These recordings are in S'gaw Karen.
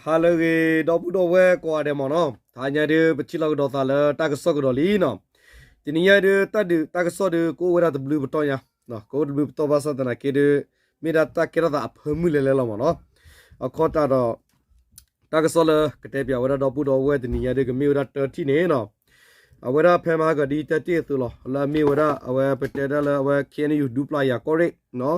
ဟါလၢအဂ့ၤ ဒီပုၢ်ဒီဝဲၢ်ကိးဂၤဒဲးမ့ၢ်နီၤ, တဟါညါဒုး ပထံၣ်လိာ်ကဒီးသးလၢတၢ်ကစီၣ်ကဒီးလံနီၤ. တနံၤညါဒုး တၢ်ဒုးတၢ်ကစီၣ်ဒုး ကအိၣ်ဝဲဒၣ်တဘျုးပတီၢ်ညါ, ကအိၣ်တဘျုးပတီၢ်ဘၣ်ဆၣ်သနာ်က့ဒုး မ့ၢ်ဒၣ်တၢ်ကဲထီၣ်သးအဖၢမုၢ်လဲၤလဲၤလီၤမ့ၢ်နီၤ. အခီတၢ်ဒီး တၢ်ကစီၣ်လၢကတဲပၠးဝဲဒၣ်ဒီပုၢ်ဒီဝဲၢ်တနံၤညါဒုး ကမ့ၢ်ဝဲဒၣ်တၢထံၣ်န့ၣ်နီၤ. အဝဲဒၣ်ဖဲမဟါကဒံတၢထံၣ်အသိးလီၤ လၢအမ့ၢ်ဝဲဒၣ် အဝဲပတဲဒၣ်လၢအဝဲ ခ့ၣ်အဲၣ်ယူၣ် ဒူပျၢ်ယၤကီၢ်ရ့ၣ်နီၤ,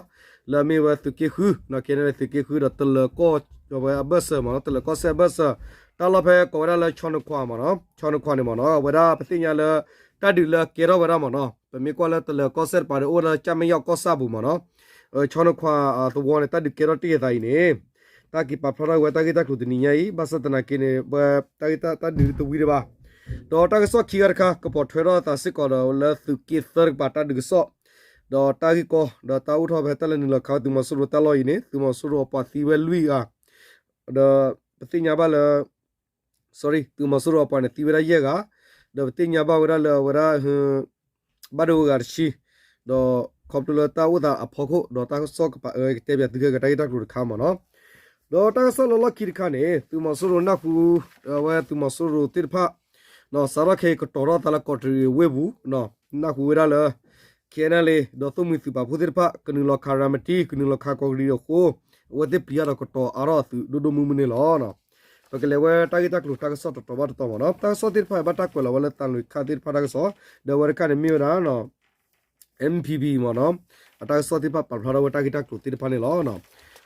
လၢအမ့ၢ်ဝဲသုးက့ဃုနီၤ, ခ့ၣ်အဲၣ်ယူၣ် သုးက့ဃုဒီးတလၢၤကီၢ် အဝဲအဘၢၣ်စၢၤမ့ၢ်နီၤ, တလၢၤကီၢ်စဲၣ်အဘၢၣ်စၢၤ, တၢ်လီၢ်ဖဲကိးဝဲဒၣ်လၢ ဆီနခွါမ့ၢ်နီၤ, ဆီနခွါန့ၣ်မ့ၢ်နီၤ, အဝဲဒၣ်ပသ့ၣ်ညါလၢ တၢ်ဒုးလၢကဲထီၣ်ဝဲဒၣ်မ့ၢ်နီၤ, ပမ့ၢ်ကွၢ်လၢတလၢၤကီၢ်စဲၣ်တပၤဒီး အိၣ်ဝဲဒၣ်လၢကၠၣ်မဲၣ်ယီၣ်ကီၢ်ဆၣ်ပူၤမ့ၢ်နီၤ. ဆီနခွါသဝီန့ၣ် တၢ်ဒုးကဲထီၣ်တ့ၢ်အသးအံၤန့ၣ် တၢ်က့ၤပာ်ဖျါထီၣ်ဝဲတၢ်ဂ့ၢ်တၢ်ကျိၤတနံၤညါအံၤ ဘၣ်ဆၣ်သနာ်က့န့ၣ် ဝဲတၢ်ဂ့ၢ်တၢ်ဒုးတဝံၤဒံးဘၣ်. ဒီးတၢ်ကစီၣ်ခံဂၤတခါ ကပိာ်ထွဲထီၣ်အသးစ့ၢ်ကီးဒီးလၢသုးက့သၢတကပၤတၢ်ဒုးကစီၣ်, ဒီးတၢ်ဂ့ၢ်ကီ ဒီးတၢ်အိၣ်ထီၣ်ဖဲတၢ်လဲၤနုာ်လီၤခးဝဲသုးမီၤစိရိၤတၢ်လီၢ်အံၤန့ၣ် သုးမီၤစိရိၤအပှၤသံဝဲလွံၢ်ဂၤ, ဒီးပသ့ၣ်ညါဘၣ်လၢ sorry သုးမီၤစိရိၤအပှၤန့ၣ်သံဝဲဒၣ်ယဲၢ်ဂၤ, ဒီးပသ့ၣ်ညါဘၣ်ဝဲဒၣ်လၢအဝဲဒၣ် ဘၣ်ဒိဝဲဂၤတဆံ, ဒီးခီဖျိလၢတၢ်အိၣ်သးအဖီခိၣ် ဒီးတၢ်ကစီၣ်ကပာ်အၢကတဲပၠးသုခဲကတၢၢ်တၢ်ဂ့ၢ်တၢ်ကျိၤတခါမ့ၢ်နီၤ. ဒီးတၢ်ကစီၣ်လၢလီၢ်ခံတခါန့ၣ် သုးမီၤစိရိၤနၢ်ဟူ အဝဲသုးမီၤစိရိၤသ့ၣ်တဖၣ် စးထီၣ်ခဲအံၤကတီၤထီၣ်သးလၢကီးတရံးဝ့ၢ်ပူၤ, နၢ်ဟူဝဲဒၣ်လၢ ခ့ၣ်အဲၣ်ယူၣ် ဒီးသိၣ်မှံသုးပာ်ဖှိၣ်သ့ၣ်တဖၣ် ကနုာ်လီၤခးရၤမတံ ကနုာ်လီၤခးကီးတရံးအဃိ အဝဲသ့ၣ်ပျံၤတၢ်ဒီးကတီၤအါထီၣ်အသုးဒိၣ်ဒိၣ်မုၢ်မုၢ်န့ၣ်လီၤ. ပကလဲၤဝဲတၢ်ဂ့ၢ်တၢ်ကျိၤတၢ်ကစီၣ်တတီၤဘၣ်တတီၤမ့ၢ်နီၤ. တၢ်ကစီၣ်သ့ၣ်တဖၣ်ဘၣ်တၢ်ကွဲးလီၤဝဲလၢသးလွံၢ်ခါသ့ၣ်တဖၣ်တၢ်ကစီၣ် ဒီးအဝဲတခါန့ၣ်မ့ၢ်ဝဲဒၣ် M P P မ့ၢ်နီၤ, အတၢ်ကစီၣ်သ့ၣ်တဖၣ်ပာ်ဖျါထီၣ်ဝဲတၢ်ဂ့ၢ်တၢ်ကျိၤသ့ၣ်တဖၣ်န့ၣ်လီၤ.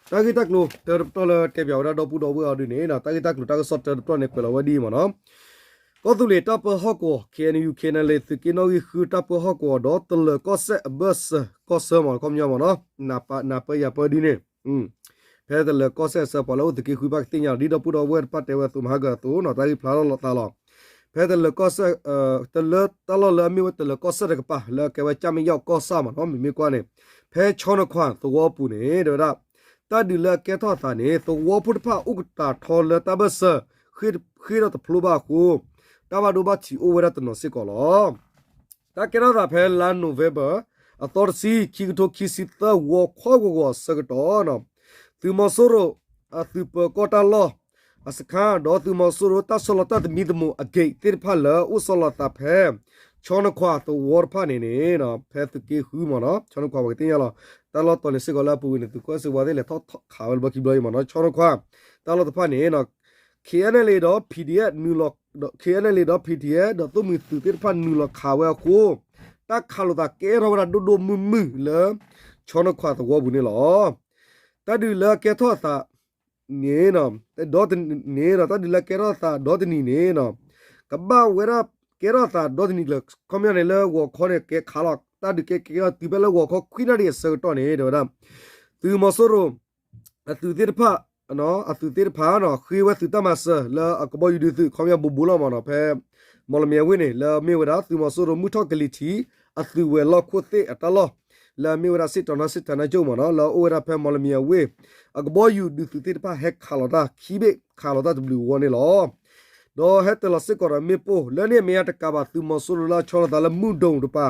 တၢ်ဂ့ၢ်တၢ်ကျိၤတၢတပတီၢ်လၢတဲပၠးဝဲဒၣ်ဒီပုၢ်ဒီဝဲၢ်အီၤဒ်န့ၣ် တၢ်ဂ့ၢ်တၢ်ကျိၤတၢ်ကစီၣ်တၢတပတီၢ်န့ၣ်ကွဲးလီၤဝဲဒ်အံၤမ့ၢ်နီၤ. ကီၢ်သူလ့ၤတၢ်ပၢဟီၣ်ကဝီၤ K N U K N L A သုးက့နီၣ်ဂံၢ်ဃုတၢ်ပၢဟီၣ်ကဝီၤဒီးတလၢၤကီၢ်စဲၣ်အဘၢၣ်စၢၤကီၢ်ဆၢမ့ၢ်နီၤ ခီပညီမ့ၢ်နီၤ နၢ်ပၢၢ်ယၤပၢဒ်န့ၣ် ဖဲတလၢၤကီၢ်စဲၣ်အဆၢပှၤလၢအိၣ်သုးက့ဃုဘၣ်ကသ့ၣ်ညါလီၤ ဒ်ဒီပုၢ်ဒီဝဲၢ်တဖၣ်တဲဝဲအသိးမဟါကၢၤအသိးနီၤ တၢ်ဂ့ၢ်ဖျါထီၣ်လိာ်သးလီၤ. ဖဲတလၢၤကီၢ်စဲၣ် တလၢတၢ်လီၢ်လၢအမ့ၢ်ဝဲတလၢၤကီၢ်စဲၣ်တကပၤ လၢအကဲဝဲကၠၣ်မဲၣ်ယီၣ်ကီၢ်ဆၣ်မ့ၢ်နီၤ မ့မ့ၢ်ကွၢ်န့ၣ် ဖဲဆီနခွါသဝီပူၤန့ၣ် တဲဝဲဒၣ် တၢ်ဒုးလၢအကဲထီၣ်အသးန့ၣ် သဝီဖိတဖၣ်အိၣ်ကတၢၢ်ထီလၢတၢ်ဘၢၣ်စၢၤ ဃ့ၢ်ထီၣ်တဖျိဘၣ်အဃိ တၢ်ဘၣ်ဒိဘၣ်ထံးအိၣ်ဝဲဒၣ်တနီၤစ့ၢ်ကီးလီၤ. တၢ်ကဲထီၣ်သးဖဲလါနိၣ်ဝ့ဘၢၣ် အသီတဆံ ခံကထိခံဆံသၢ ဂီၤခီဂီၤဂီၤအဆၢကတီၢ် သုးမီၤစိရိၤ အသုးပၢၤကီၢ်တၢ်လီၢ် အစခါ ဒီးသုးမီၤစိရိၤတၢ်ဆီလီၤတၢ်သမံသမိးအက့ၣ်သ့ၣ်တဖၣ်လၢအိၣ်ဆီလီၤသးဖဲ ဆီနခွါသဝီတဖၣ်န့ၣ်န့ၣ် ဖဲသုးက့ဃုမ့ၢ်နီၤ ဆီနခွါပှၤကသ့ၣ်ညါလီၤ တၢ်လီၢ်တီၤန့ၣ်စ့ၢ်ကီးလၢအပူၤကွံာ်န့ၣ် သုးခိၣ်စ့ဝါသ့ၣ်လဲၤထီၣ်ခးဝဲလၢဘီခံဘျီအံၤမ့ၢ်နီၤ ဆီနခွါ တၢ်လီၢ်တဖၣ်န့ၣ် K N L A ဒီး P D F နုာ်လီၤ K N L A ဒီး P D F ဒီးသိၣ်မှံၤသုးသ့ၣ်တဖၣ်နုာ်လီၤခးဝဲအဃိ တၢ်ခးလိာ်သးကဲထီၣ်ဝဲဒၣ်ဒိၣ်ဒိၣ်မုၢ်မုၢ်လၢ ဆီနခွါသဝီပူၤန့ၣ်လီၤ. တၢ်ဒုးလၢအကဲထီၣ်အသး န့ၣ် ဒီတနံၤန့ၣ်ဒီး တၢ်ဒုးလၢအကဲထီၣ်အသးဒီတနံၤန့ၣ် ကဘၣ်ဝဲဒၣ်ကဲထီၣ်အသးဒီတနံၤကျၢၤ ခီပညီန့ၣ်လၢဂီၤခီန့ၣ် ကဲခးလီၤ တၢ်ဒုးကဲကဲထီၣ်တုၤဖဲလၢဂီၤခီခွံနၣ်ရံၣ်အဆၢကတီၢ်န့ၣ် တဲဝဲဒၣ် သုးမီၤစိရိၤ အသုးသ့ၣ်တဖၣ် အသုးသ့ၣ်တဖၣ် ဃ့ဝဲသုးတၢ်မၤစၢၤလၢအကဘီယူၤဒုးသုး ခီပညီဘူးဘူးလီၤမ့ၢ်နီၤ ဖဲ မီၣ်လမံၤအဝ့ၢ်န့ၣ် လၢအမ့ၢ်ဝဲဒၣ် သုးမီၤစိရိၤမုၢ်ထီၣ်ကလံၤထံး အသုးဝဲၤလီၢ်ခိၣ်သ့ၣ်အတၢ်လီၢ် လၢအမ့ၢ်ဝဲဒၣ် စစ်တောင်း စစ်ဌာနချုပ် မ့ၢ်နီၤ လၢအအိၣ်ဝဲဒၣ်ဖဲမီၣ်လမံၤအဝ့ၢ် အကဘီယူၤဒုးသုးသ့ၣ်တဖၣ်ဟဲခးလီၤတၢ်ခံဘ့ၣ် ခးလီၤတၢ်တဘျုးဝီန့ၣ်လီၤ. ဒီးဟဲတ့ၢ်လီၤစ့ၢ်ကီးဒီးမ့ၣ်ပိၢ် လၢန့ၣ်အမဲာ်ညါတကးဘၣ် သုးမီၤစိရိၤလၢအဆီလီၤသးလၢမုၢ်ဒိၣ်တပၤ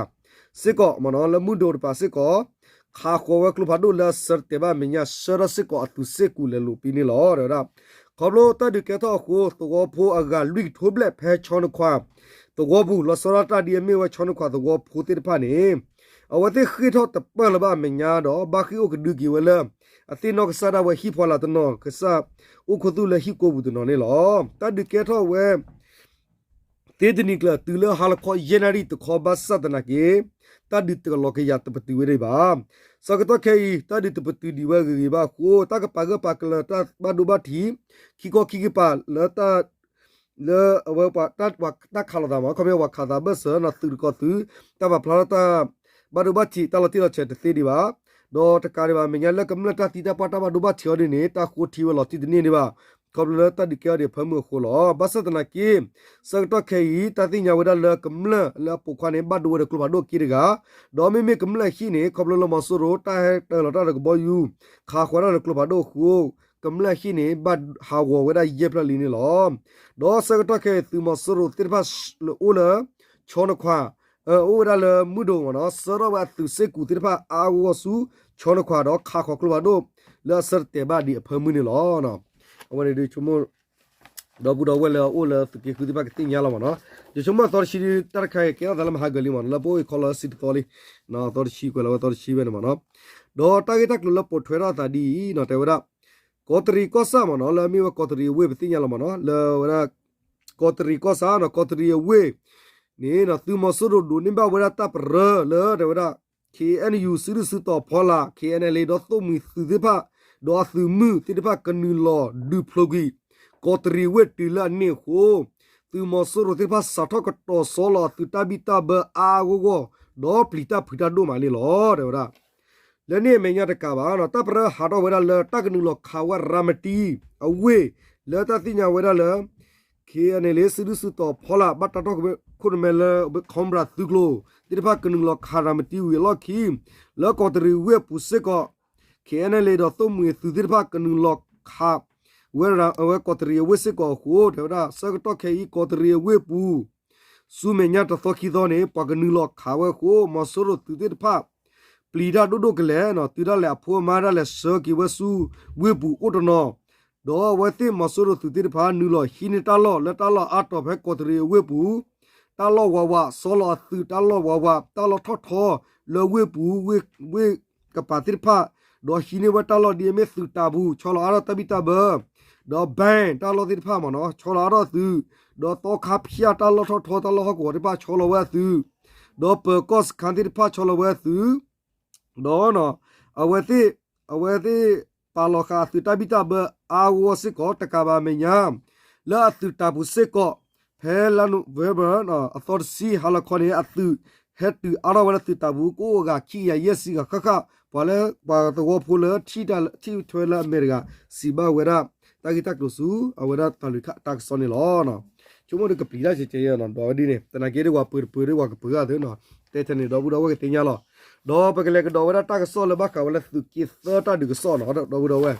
စ့ၢ်ကီးမ့ၢ်နီၤ လၢမုၢ်ဒိၣ်တပၤစ့ၢ်ကီး ခးဃီၤဝဲကျိဖးဒိၣ်လၢအဆၢတတဲာ်ဘၣ်အမဲာ်ညါ ဆှၢထီၣ်စ့ၢ်ကီးအသုးစ့ၢ်ကီးလဲၤလိာ်ပံၤန့ၣ်လီၤ တဲဝဲဒၣ်. ခီဖျိတၢ်ဒုးကဲထီၣ်အဃိ သဝီဖိအဂၤလွံၢ်ကထိဘျဲၣ်ဖဲဆီနခွါ သဝီပူၤ လီၤဆီဒၣ်တၢ်ဒ်အမ့ၢ်ဝဲဆီနခွါသဝီဖိသ့ၣ်တဖၣ်န့ၣ် အဝဲသ့ၣ်ဃ့ၢ်ထီၣ်တပၢၢ်လၢၤဘၣ်အမဲာ်ညါဒီး ဘၣ်ဃ့ၢ်အိၣ်ကဒုက့ၤဝဲလၢ အသ့ၣ်နီၣ်ကစၢ်ဒၣ်ဝဲဟံၣ်ဖီလာ်တနီၤ ကစၢ်အိၣ်ခူသူၣ်လၢဟံၣ်ကိးပူၤတနီၤန့ၣ်လီၤ. တၢ်ဒုးကဲထီၣ်ဝဲ သ့တနံၤကျၢၤတုၤလၢဟါလီၤခီယဲၢ်နၣ်ရံၣ်တခီဘၣ်ဆၣ်သနာ်က့ တၢ်ဒုးတကလီၤကယၤတပတုာ်ဝဲဒံးဘၣ်. ဆၢကတီၢ်ခဲအံၤ တၢ်ဒုးတပတုာ်ဒံးဝဲဂ့ၤဂ့ၤဘၣ်အဃိ တၢ်ကပာ်ဂၢၢ်ပာ်ကျၢၤတၢ်ဘၣ်ဒိဘၣ်ထံး ခံခီခံကပၤလၢ လၢအဝဲပှၤ တၢ်ခးလိာ်သးမ့ၢ် ခီပညီပှၤခးသးဘၢၣ်စၢၤနီၤ သုးတကီၢ်သုး တၢ်ပာ်ဖျါထီၣ်တၢ် ဘၣ်ဒိဘၣ်ထံး တၢ်လီၤတံၢ်လီၤဆဲးတသ့ဒံးဘၣ်. ဒီးတကးဒံးဘၣ် မဲာ်ညါလၢကမျၢၢ်တၢ်သံတၢ်ပှၢ်တၢ်ဘၣ်ဒိဘၣ်ထံးအီၤဒ်န့ၣ် တၢ်ဃိထံဝဲလီၤတံၢ်တန့ၢ်ဒံးဘၣ် ခီဖျိလၢတၢ်ဒုးကဲထီၣ်ဒံးအဖၢမုၢ်အဃိလီၤ. ဘၣ်ဆၣ်သနာ်က့ ဆၢကတီၢ်ခဲအံၤ တၢ်သ့ၣ်ညါဝဲဒၣ်လၢကမျၢၢ်လၢအပိာ်ခွါန့ၣ် ဘၣ်ဒိဝဲဒီးကျိဖးဒိၣ်က့တဂၤ ဒီးမ့မ့ၢ်ကမျၢၢ်အဟံၣ်န့ၣ် ခီဖျိလၢမီၤစိရိၤ တၢ်ဟဲတ့ၢ်လီၤတၢ်ဒီးကဘီယူၤ ခးဃီၤတၢ်ဒီးကျိဖးဒိၣ်အဃိ ကမျၢၢ်အဟံၣ်န့ၣ် ဘၣ်ဟးဂီၤဝဲဒၣ်ယဲၢ်ဖျၢၣ်လံန့ၣ်လီၤ. ဒီးဆၢကတီၢ်ခဲအံၤ သုးမီၤစိရိၤသ့ၣ်တဖၣ်လၢအိၣ်လၢ ဆီနခွါ အိၣ်ဝဲဒၣ်လၢမုၢ်ဒိၣ်မ့ၢ်နီၤ ဆှၢထီၣ်ဝဲအသုးစ့ၢ်ကီးသ့ၣ်တဖၣ်အါအါဂီၢ်ဂီၢ်ဆူ ဆီနခွါဒီးခးဃီၤကျိဖးဒိၣ် လၢအဆၢတတဲာ်ဘၣ်ဒံးအဖၢမုၢ်န့ၣ်လီၤ. အဝဲန့ၣ်ဒုးဆိကမိၣ် ဒီပုၢ်ဒီဝဲၢ်လၢအအိၣ်လၢသုးက့ဃုသ့ၣ်တဖၣ်ကသ့ၣ်ညါလီၤမ့ၢ်နီၤ. ယဆိကမိၣ်အသီတဆံဒုး တၢ်တခါအံၤကဲထီၣ်သးလၢမဟါဂီၤလံမ့ၢ်နီၤ, လၢပအိၣ်အံၤခီလီၤစံတသီလံ, သီတဆံကွဲးလီၤဝဲသီတဆံဝဲန့ၣ်မ့ၢ်နီၤ. ဒီးတၢ်ဂ့ၢ်တၢ်ကျိၤလၢပိာ်ထွဲထီၣ်အသးဒ်အံၤနီၤ တဲဝဲဒၣ် ကီးတရံးကီၢ်ဆၣ်မ့ၢ်နီၤ, လၢအမ့ၢ်ဝဲကီးတရံးအဝ့ၢ်ပသ့ၣ်ညါလီၤမ့ၢ်နီၤ, လၢဝဲဒၣ် ကီးတရံးကီၢ်ဆၣ်နီၤ, ကီးတရံးအဝ့ၢ်န့ၣ် သုးမီၤစိရိၤဒိးန့ၢ်ဘၣ်ဝဲဒၣ်တၢ်ပရၢလၢတဲဝဲဒၣ် ခ့ၣ်အဲၣ်ယူၣ် စုဒုၣ်စုတီၤဖီလာ် ခ့ၣ်အဲၣ်အဲၣ်လ် ဒီးသိၣ်မှံၤသုးသ့ၣ်တဖၣ် ဒီးအသုးမုၢ်သ့ၣ်တဖၣ် ကနုာ်လီၤဒုးဖျိကွံာ် ကီးတရံးဝ့ၢ်တုၤလၢအန့ၣ်အဃိ သုးမီၤစိရိၤသ့ၣ်တဖၣ်စးထီၣ်ကတီၤဆီလီၤအသုးတၢ်ဘံၣ်တၢ်ဘၢအါအါဂီၢ်ဂီၢ် ဒီးပျံၤတၢ်ဖုးတၢ်ဒိၣ်မးန့ၣ်လီၤ တဲဝဲဒၣ်. လၢန့ၣ်အမဲာ်ညါတကးဘၣ်နီၤ, တၢ်ပရၢဟးထီၣ်ဝဲဒၣ်လၢတၢ်ကနုာ်လီၤခးဝဲရၤမတံအဝ့ၢ် လၢတၢ်သ့ၣ်ညါဝဲဒၣ်လၢ ခ့ၣ်အဲၣ်အဲၣ်လ် စုဒုၣ်စုတီၤဖီလာ် ဘၣ်တၢ်တီၢ်ခိၣ်နမဲလၢ Cobra သုးကျိၤသ့ၣ်တဖၣ် ကနုာ်လီၤခးရၤမတံဝံၤအလီၢ်ခံ လၢကီးတရံးဝ့ၢ်အပူၤစ့ၢ်ကီး ခ့ၣ်အဲၣ်အဲၣ်လ် ဒီးသိၣ်မှံၤသုးသ့ၣ်တဖၣ် ကနုာ်လီၤခးဝဲ အဝဲကီးတရံးအဝ့ၢ်စ့ၢ်ကီးအဃိ တဲဝဲဒၣ် ဆၢကတီၢ်ခဲအံၤ ကီးတရံးအဝ့ၢ်ပူၤ ဆူမဲာ်ညါတသီခံသီန့ၣ် ပှၤကနုာ်လီၤခးဝဲအဃိ မီၤစိရိၤသုးသ့ၣ်တဖၣ် ပျံၤတၢ်ဒိၣ်ဒိၣ်ကလဲာ်နီၤ, တုၤဒၣ်လဲာ်အဖိအမါဒၣ်လဲာ်ဆှၢက့ၤဝဲဆူဝ့ၢ်ပူၤအိၣ်တနီၤ, ဒီးအဝဲသ့ၣ်မီၤစိရိၤသုးသ့ၣ်တဖၣ် နုာ်လီၤဟံးန့ၢ်တၢ်လီၢ်လၢတၢ်လီၢ်အါတီၤဖဲကီးတရံးအဝ့ၢ်ပူၤ, တၢ်လီၢ်ဝးဝး ဆီလီၤအသုးတၢ်လီၢ်ဝးဝး တၢ်လီၢ်ထီၣ်ထီလၢဝ့ၢ်ပူၤ ဝ့ၢ်ကပၤသ့ၣ်တဖၣ်, ဒီးဟံးန့ၢ်ဝဲတၢ်လီၢ်ဒ်အမ့ၢ်သုးတၤပူၤ ဆီလီၤအါထီၣ်တၢ်ဘံၣ်တၢ်ဘၢ ဒီး bank တၢ်လီၢ်သ့ၣ်တဖၣ်မ့ၢ်နီၤ ဆီလီၤအါထီၣ်အသုး, ဒီးသီခါဖၠၣ်တၢ်လီၢ်ထီၣ်ထီတၢ်လီၢ်ဟီၣ်ကဝီၤသ့ၣ်တဖၣ်ဆီလီၤဝဲအသုး, ဒီးပၢၤကီၢ်စခန်းသ့ၣ်တဖၣ်ဆီလီၤဝဲအသုး, ဒီး အဝဲသ့ၣ် အဝဲသ့ၣ်ပာ်လီၤဃာ်အသုးတၢ်ဘံၣ်တၢ်ဘၢအါအါဂီၢ်ဂီၢ်စ့ၢ်ကီး တကးဘၣ်အမဲာ်ညါ လၢအသုးတၤပူၤစ့ၢ်ကီး ဖဲလါ November အသီတဆံဟါလီၤခီန့ၣ် အသုးဟဲတုၤအါထီၣ်ဝဲလၢသုးတၤပူၤ ကအိၣ်အဂၤခံကယၤယဲၢ်ဆံဂၤဃၣ်ဃၣ် ပှၤလၢပှၤသဝီဖိလၢ ထံၣ်ထွဲလၢအမဲာ်တဂၤ စံးဘၣ်ဝဲဒၣ် တၢ်ဂ့ၢ်တၢ်ကျိၤဆူ အဝဲဒၣ်တၢ်လုၢ်ခါတၢ်ကစီၣ်န့ၣ်လီၤ. ဆိကမိၣ်ဒီးကပျံၤတၢ်ကဲကဲနီၤ ဒီးဝဲဒ်န့ၣ် သနာ်က့ဒ်ပှၤပၢၤတပၢၤဒ်ပှၤကပၢၤဂၤသုနီၤ တဲထဲန့ၣ် ဒီပုၢ်ဒီဝဲၢ်ကသ့ၣ်ညါလီၤ. ဒီးပကလဲၤကဒီးဝဲဒၣ်တၢ်ကစီၣ်လၢဘၣ်ဃးဝဲလၢသုးက့သၢတၢ်ဒုးကစီၣ်နီၤ ဒီပုၢ်ဒီဝဲၢ်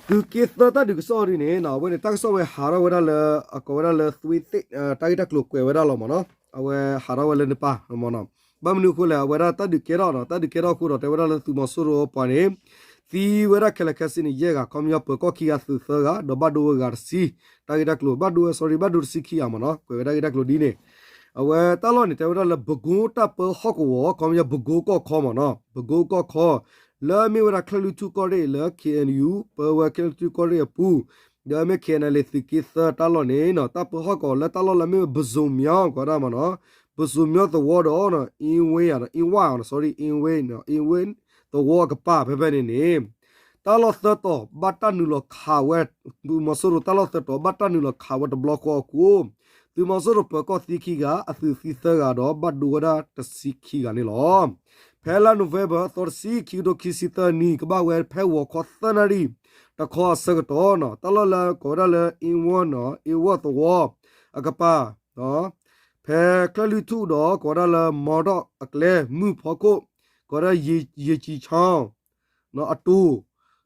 သုးက့သၢတၢ်ဒုးကစီၣ်ဒ်န့ၣ်နီၤ အဝဲန့ၣ် တၢ်ကစီၣ်ဝဲဟးထီၣ်ဝဲဒၣ်လၢ အကိးဝဲဒၣ်လၢ သွေးသစ် တၢ်ဂ့ၢ်တၢ်ကျိၤကွဲးဝဲဒၣ်လီၤမ့ၢ်နီၤ အဝဲဟးထီၣ်ဝဲလၢနပၢ်မ့ၢ်နီၤ ဘၣ်မနုၤအဃိလဲၣ် အဝဲဒၣ်တၢ်ဒုးကဲထီၣ်နီၤ တၢ်ဒုးကဲထီၣ်အဃိဒီး တဲဝဲဒၣ်လၢသုးမီၤစိရိၤပှၤန့ၣ် သံဝဲဒၣ်ခဲလၢာ်ခဲဆ့န့ၣ် ယဲၢ်ဂၤ ခီပညီပၢၤကီၢ်ခံဂၤသုးသၢဂၤ ဒီးဘၣ်ဒိဝဲဂၤတဆံ တၢ်ဂ့ၢ်တၢ်ကျိၤ ဘၣ်ဒိဝဲ sorry ဘၣ်ဒိတဆံခံဂၤမ့ၢ်နီၤ ကွဲးဝဲတၢ်ဂ့ၢ်တၢ်ကျိၤဒ်န့ၣ် အဝဲတၢ်လီၢ်န့ၣ် တဲဝဲဒၣ်လၢ ပကိတၢ်ပၢဟီၣ်ကဝီၤ ခီပညီပကိကီၢ်ခီမ့ၢ်နီၤ ပကိကီၢ်ခီ လၢအမ့ၢ်ဝဲဒၣ်ချၢၣ်လွံၢ်ထူၣ်ကီၢ်ရ့ၣ်လၢ ခ့ၣ်အဲၣ်ယူၣ် ပၢဝဲချၢၣ်လွံၢ်ထူၣ်ကီၢ်ရ့ၣ်အပူၤ ဒီးအမ့ၢ် ခ့ၣ်အဲၣ်အဲၣ်လ် သုးက့သၢတၢ်လီၢ်န့ၣ်နီၤ တၢ်ပၢဟီၣ်ကဝီၤလၢတၢ်လီၢ်လၢအမ့ၢ်ဝဲ ပဇိုမြောင်း ကိးဒၣ်မ့ၢ်နီၤ ပဇိုမြောင်းသဝီဒီး အင်းဝေါ် အင်းဝေါ် sorry အင်းဝေါ် အင်းဝေါ်သဝီအကပၤဖဲဖဲန့ၣ်န့ၣ် တၢ်လီၢ်သၢတီၤဘၣ်တၢ်နုာ်လီၤခးဝဲ သုးမီၤစိရိၤတၢ်လီၢ်သၢတီၤဘၣ်တၢ်နုာ်လီၤခးဝဲတဘျီဃီအဃိ သုးမီၤစိရိၤပၢၤကီၢ်သံခံဂၤ အသုးသံသၢဂၤဒီးဘၣ်ဒိဝဲဒၣ်တဆံခံဂၤန့ၣ်လီၤ. ဖဲလါ November အသီတဆံ ခံကထိခံဆံသၢနံၣ် ကဘၣ်ဝဲဖဲဂီၤခီသၢနၣ်ရံၣ်တခီအဆၢကတီၢ်နီၤ တၢ်လီၢ်လၢကိးဝဲဒၣ်လၢ အင်းဝေါ်နီၤ အင်းဝေါ်သဝီအကပၤ ဖဲချၢၣ်လွံၢ်ထူၣ်ဒီးကိးဝဲဒၣ်လၢ မီဒီၣ်အကျဲ မုၢ်ဖီခိၣ် ကိးဝဲဒၣ် ယ့ၢ်ကၠံၤဆီ အတိၤ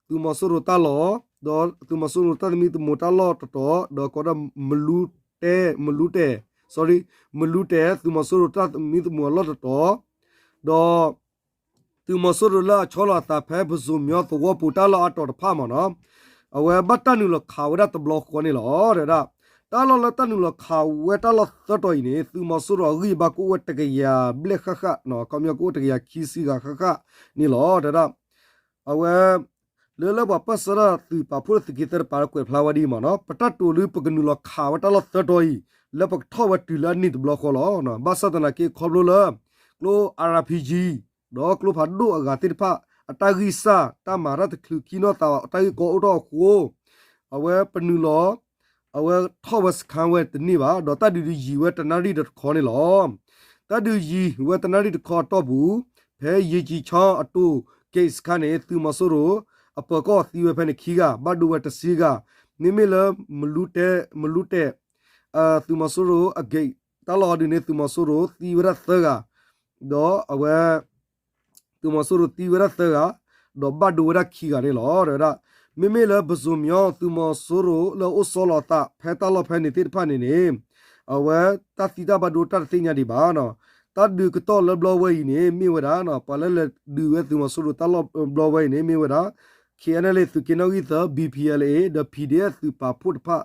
သုးမီၤစိရိၤတၢ်လီၢ် ဒီးသုးမီၤစိရိၤတၢ်သမံသမိးတၢ်လီၢ်တတီၤ ဒီးကိးဝဲဒၣ် မလူတဲ မလူတဲ sorry မလူတဲ သုးမီၤစိရိၤတၢ်သမံသမိးအလီၢ်တတီၤ ဒီး သုးမီၤစိရိၤလၢအဆီလီၤအသးဖဲပဇိုမြောင်းသဝီပူၤတၢ်လီၢ်အါတီၤတဖၣ်မ့ၢ်နီၤ အဝဲဘၣ်တၢ်နုာ်လီၤခးဝဲဒၣ်တဘျီဃီန့ၣ်လီၤ တဲဝဲဒၣ် တၢ်လီၢ်လၢတၢ်နုာ်လီၤခးဝဲတၢ်လီၢ်သၢတီၤအံၤန့ၣ် သုးမီၤစိရိၤအဂံၢ်အဘါကအိၣ်ဝဲတကယၤဘျဲၣ်ဃၣ်ဃၣ် ခီပညီကအိၣ်တကယၤခံဆံဂၤဃၣ်ဃၣ်န့ၣ်လီၤ တဲဝဲဒၣ် အဝဲ လၢလၢပှၤပၢၢ်ဆၢတၢ်သုးပာ်ဖှိၣ်လၢသုးက့သၢတပၤလၢကွဲးဖျါဝဲဒ်အံၤမ့ၢ်နီၤ ပတၢ်တိာ်လၢပကနုာ်လီၤခးဝဲတၢ်လီၢ်သၢတီၤအံၤ လၢပကထီၣ်ဝဲတုၤလၢအနံၣ်တဘျီဃီလီၤ. ဘၣ်ဆၣ်သနာ်က့ခီဖျိလၢ ကျိ အါရၤပံယံ ဒီးကျိဖးဒိၣ်အဂၤသ့ၣ်တဖၣ် အတၢ်ဂံၢ်စၢ် တၢ်မၤတၢ်တချုးခံနီၢ်သး တၢ်ဂ့ၢ်ကီအိၣ်ထီၣ်အဃိ အဝဲပနုာ်လီၤ အဝဲထီၣ်ဝဲစခန်းဝဲတန့ၢ်ဘၣ် ဒီးတၢ်ဒုးယံၤဝဲတနၣ်ရံၣ်တခီန့ၣ်လီၤ. တၢ်ဒုးယံၤဝဲတနၣ်ရံၣ်တခီအတီၢ်ပူၤ ဖဲယ့ၢ်ကၠံၤဆီအတိၤ gate စခန်းန့ၣ် သုးမီၤစိရိၤ အပၢၤကီၢ်သံဝဲဖဲန့ၣ်ခံဂၤ ဘၣ်ဒိဝဲတဆံဂၤ, မ့မ့ၢ်လၢ မလူတဲ မလူတဲ သုးမီၤစိရိၤအ gate တၢ်လီၢ်ဒုးန့ၣ် သုးမီၤစိရိၤသံဝဲဒၣ်သၢဂၤ, ဒီးအဝဲ သုးမီၤစိရိၤသံဝဲဒၣ်သၢဂၤ, ဒီးဘၣ်ဒိဝဲဒၣ်ခံဂၤန့ၣ်လီၤ. တဲဝဲဒၣ် မ့မ့ၢ်လၢပစိၤမညီ သုးမီၤစိရိၤလၢအအိၣ်ဆီလီၤအသးဖဲတၢ်လီၢ်ဖဲန့ၣ်သ့ၣ်တဖၣ်န့ၣ်န့ၣ် အဝဲတၢ်သံတၢ်ဘၣ်ဒိတၢ်တသ့ၣ်ညါဒံးဘၣ်နီၤ. တၢ်ဒုးကတီၢ်လၢဘျီဝဲအံၤန့ၣ် မ့ၢ်ဝဲဒၣ် ပှၤလၢလဲၤဒုးဝဲသုးမီၤစိရိၤတၢ်လီၢ်ဘျီဝဲအံၤန့ၣ် မ့ၢ်ဝဲဒၣ် K N L A သုးက့နီၣ်ဂံၢ်သၢ B P L A ဒီး P D F သုးပာ်ဖှိၣ်တဖၣ်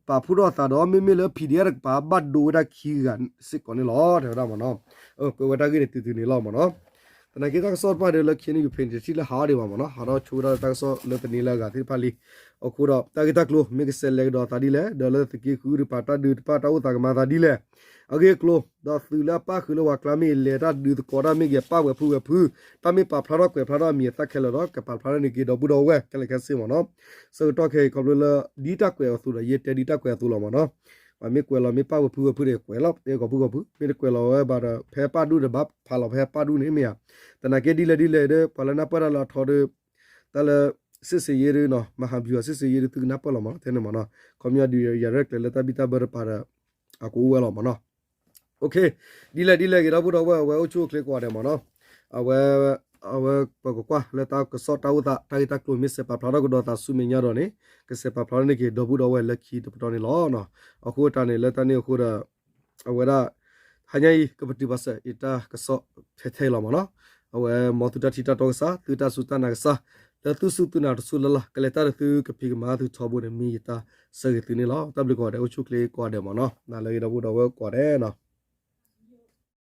ပာ်ဖှိၣ်ထီၣ်အသးဒီး မ့မ့ၢ်လၢ P D F တကပၤ ဘၣ်ဒိဝဲဒၣ်ခံဂၤစ့ၢ်ကီးန့ၣ်လီၤ တဲဝဲဒၣ်မ့ၢ်နီၤ. ကွဲးဝဲတၢ်ဂ့ၢ်န့ၣ်တုၤတုၤန့ၣ်လီၤမ့ၢ်နီၤ. သနာ်က့တၢ်ကစီၣ်တဖၣ်ဒီးလၢ K N U ဖဲန့ၣ် တထံၣ်လၢဟးအီၤဒံးဘၣ်မ့ၢ်နီၤ, ဟးထီၣ်ဆိဝဲဒၣ်တၢ်ကစီၣ်လၢသန့ၤလၢအဂၤသ့ၣ်တဖၣ်လံ. အဃိဒီး တၢ်ဂ့ၢ်တၢ်ကျိၤ မ့ၢ်ကဆဲးလဲၤကဒီးသးဒ်လဲၣ်, ဒီးလၢသုးက့ဃုတကပၤ တၢ်ဒုးတဖၣ် တၢ်အိၣ်သးကမၤသးဒ်လဲၣ်, အဂ့ၢ်အကျိၤ ဒီးသုးလၢအပၣ်ဃုာ်လၢပှၤကျါမ့ၢ်ဂ့ၤ, လဲၤတၢ်ဒုးသကိးတၢ်မ့ၢ်ဂ့ၤ, ပၣ်ဝဲၢ်ဖုဝဲၢ်ဖု, တၢ်မ့ၢ်ပာ်ဖျါထီၣ်ကွဲးဖျါထီၣ်အမံၤအသၣ်ခဲလၢာ်ဒီး ကပာ်ဖျါထီၣ်န့ၢ်က့ၤဒီပုၢ်ဒီဝဲၢ်ခဲလၢာ်ခဲဆ့မ့ၢ်နီၤ. ဆၢကတီၢ်ခဲအံၤ ခီဖျိလၢ ဒ်တၢ်ကွဲးအသိးဒီး ယဲတဲဒ်တၢ်ကွဲးအသိးလီၤမ့ၢ်နီၤ. ပှၤမ့ၢ်ကွဲးလီၤ မ့ၢ်ပၣ်ဝဲၢ်ဖုဝဲၢ်ဖုန့ၣ် ကွဲးလီၤ တဲကိးဖုကိးဖု, မ့ၢ်တကွဲးလီၤဝဲဘၣ်ဒီး ဖဲပၣ်ဒူၣ်ဒီး ဘၣ်ဖးလီၤဖဲပၣ်ဒူၣ်န့ၣ်မ့ၢ်ဧါ. သနာ်က့ဒ်လဲၣ်ဒ်လဲၣ်ဒီး ပှၤလၢနၢ်ပၢၢ်တၢ်လၢအထီဒီး တၢ်လၢ စစ်ဆင်ရေးဒီးနီၤ မဟာဗျူဟာ စစ်ဆင်ရေးဒီး သုကနၢ်ပၢၢ်လီၤမ့ၢ်နီၤ ထဲန့ၣ်မ့ၢ်နီၤ. ခီပညီဒုးယၤရဲၣ်ကျဲၤလၢတၢ်ဘံၣ်တၢ်ဘၢတပၤဒီး အကအိၣ်ဝဲလီၤမ့ၢ်နီၤ. ဒ်လဲၣ်ဒ်လဲၣ်ဂ့ၤ ဒီပုၢ်ဒီဝဲၢ် အဝဲအိၣ်ဆူၣ်အိၣ်ချ့ကိးဂၤဒဲးမ့ၢ်နီၤ. အဝဲ အဝဲပကကွၢ်လၢတၢ်ကစီၣ်တၢ်အိၣ်သး တၢ်ဂ့ၢ်တၢ်ကျိၤမ့ၢ်စဲးပာ်ဖျါထီၣ်ကဒီးသးဆူမဲာ်ညါဒီးန့ၣ် ကစဲးပာ်ဖျါထီၣ်န့ၢ်က့ၤ ဒီပုၢ်ဒီဝဲၢ်လၢခံတပတီၢ်န့ၣ်လီၤ. အဃိတၢ်န့ၣ် လၢတၢ်န့ၣ်အဃိဒီး အဝဲဒၣ် ဟါညါအံၤ ကပတုာ်ပာ်စၢၤ ယတၢ်ကစီၣ်ထဲထဲအံၤလီၤမ့ၢ်နီၤ. အဝဲမ်သုတၢ်ထံၣ်တၢ်တီကစၢ် သုတၢ်စူၢ်တၢ်နာ်ကစၢ် လၢသုစူၢ်သုနာ်တစိၢ်လၢ်လၢ် ကလဲၤတၢ်ဒီးသုကဖံးကမၤသုထီဘိန့ၣ် မ့ၢ်ယတၢ်ဆၢဂ့ၤသုန့ၣ်လီၤ. တၢ်ဘျုးကိးဂၤဒဲး အိၣ်ဆူၣ်အိၣ်ချ့ကိးဂၤဒဲးမ့ၢ်နီၤ. နၤလၢဂ့ၤ ဒီပုၢ်ဒီဝဲၢ်ကိးဂၤဒဲးနီၤ.